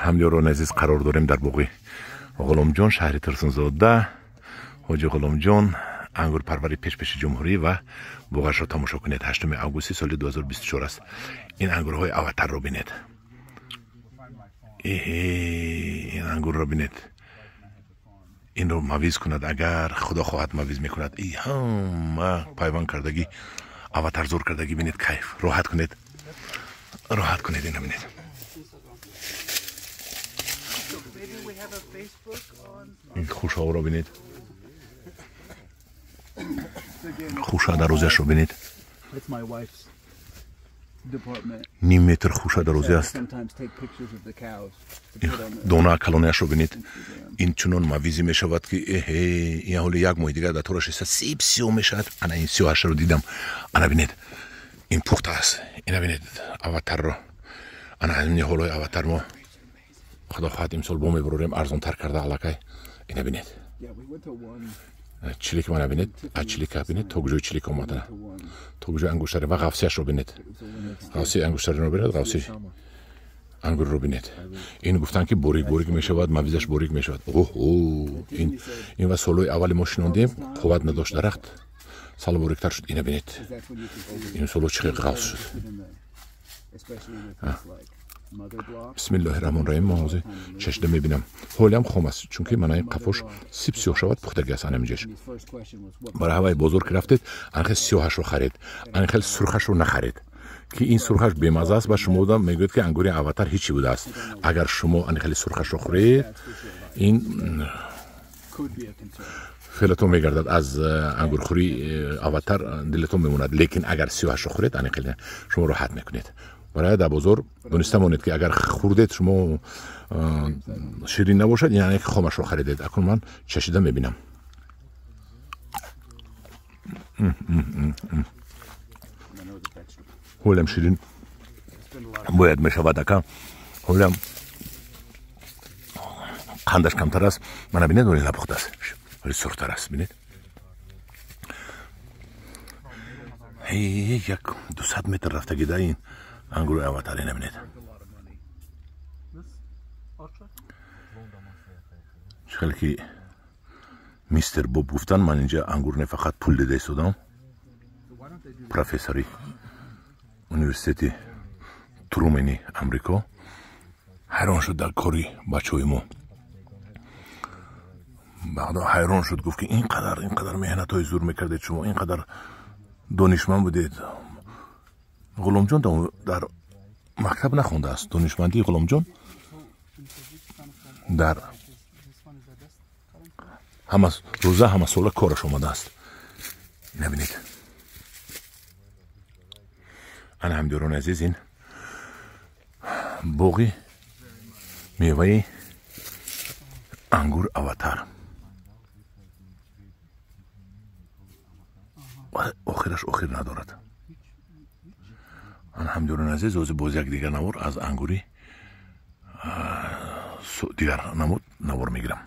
Ҳамёрони азиз, қарор дорем дар боғи Ғуломҷон, шаҳри Турсунзода. Ҳоҷи Ғуломҷон ангурпарвари пешпеши ҷумҳурӣ ва боғашро тамошо кунед. 8 августи соли 2024 аст. Ин ангурҳои аватарро бинед. Ин ангурро бинед. Инро мавиз кунад, агар худо хоҳад мавиз мекунад. И ҳама пайванд кардагӣ, аватар зур кардагӣ, бинед, кайф. Роҳат кунед. Роҳат кунед, ина бинед. Ин хушҳоро бинед. Хуша дарозиашро бинед. Ним метр хуша дарози аст. Дона калонияшро бинед. Ин чунон мавизе мешавад, ки эҳе, ин ҳоли як моҳи дигар дар тораш иста сиб сиёҳ мешавад. Ана ин сиёҳашро дидам. Ана бинед, ин пухта аст. Ина бинед аватарро. Ана ҳамин ҳолои аватар мо худо хоҳад имсол бо мебарорем, арзонтар карда аллакай. Ина бинед, чилик мана бинед, аз чилика бинед, то куҷои чилик омада, то куҷои ангуштаре ва ғафсияшро бинед. Ғафсии ангуштариро бинед, ғафси ангурро бинед. Ин гуфтанд, ки борик борик мешавад, мавизаш борик мешавад. Оҳ, ин ва солҳои аввали мо шинондем, қувват надошт дарахт, сал бориктар шуд. Ина бинед, ин солҳо чӣ хел ғафс шуд. Бисмиллоҳи раҳмони раҳим. Мо ҳозир чашида мебинам. Ҳолиам хом аст, чунки манаи қафош сиб сиёҳ шавад, пухтагӣ аст. Анаминҷаш барои ҳаваи бозор ки рафтед, анхел сиёҳашро харед, анхел сурхашро нахаред, ки ин сурхаш бемаза аст. Ба шумо мегӯяд, ки ангури аватар ҳечи будааст. Агар шумо анхели сурхашро хӯред, ин феълатон мегардад, аз ангурхӯрии аватар дилатон мемонад. Лекин агар сиёҳашро хӯред, анхел шумо роҳат мекунед. Барои дар бозор дониста монед, ки агар хӯрдед шумо ширин набошад, яъне ки хомашро харидед. Акнун ман чашида мебинам. Ҳолям ширин бояд мешавад, ака. Ҳолям қандаш камтар аст. Мана бинед, ҳоли напухта аст, ҳоли сурхтар аст. Бинед, як 200 метр рафтагида ин ангури аватар. Ина бинед, чӣ хеле ки мистер Боб гуфтанд, ман инҷа ангур не фақат пул дида истодам. Профессори университети Трумени Амрико ҳайрон шуд дар кори бачаҳои мо. Баъдо ҳайрон шуд, гуфт, ки ин қадар меҳнатҳои зур мекардед шумо, ин қадар донишманд будед. Ғуломҷон дар мактаб нахондааст. Донишмандии Ғуломҷон дар ҳама рӯза, ҳама сола кораш омадааст. Набинед, ана ҳамдиёрони азиз, ин боғи меваи ангур аватар. Охираш охир надорад. Ана ҳамдиёрони азиз, ҳозир боз як дигар навор аз ангури дигар намуд навор мегирам.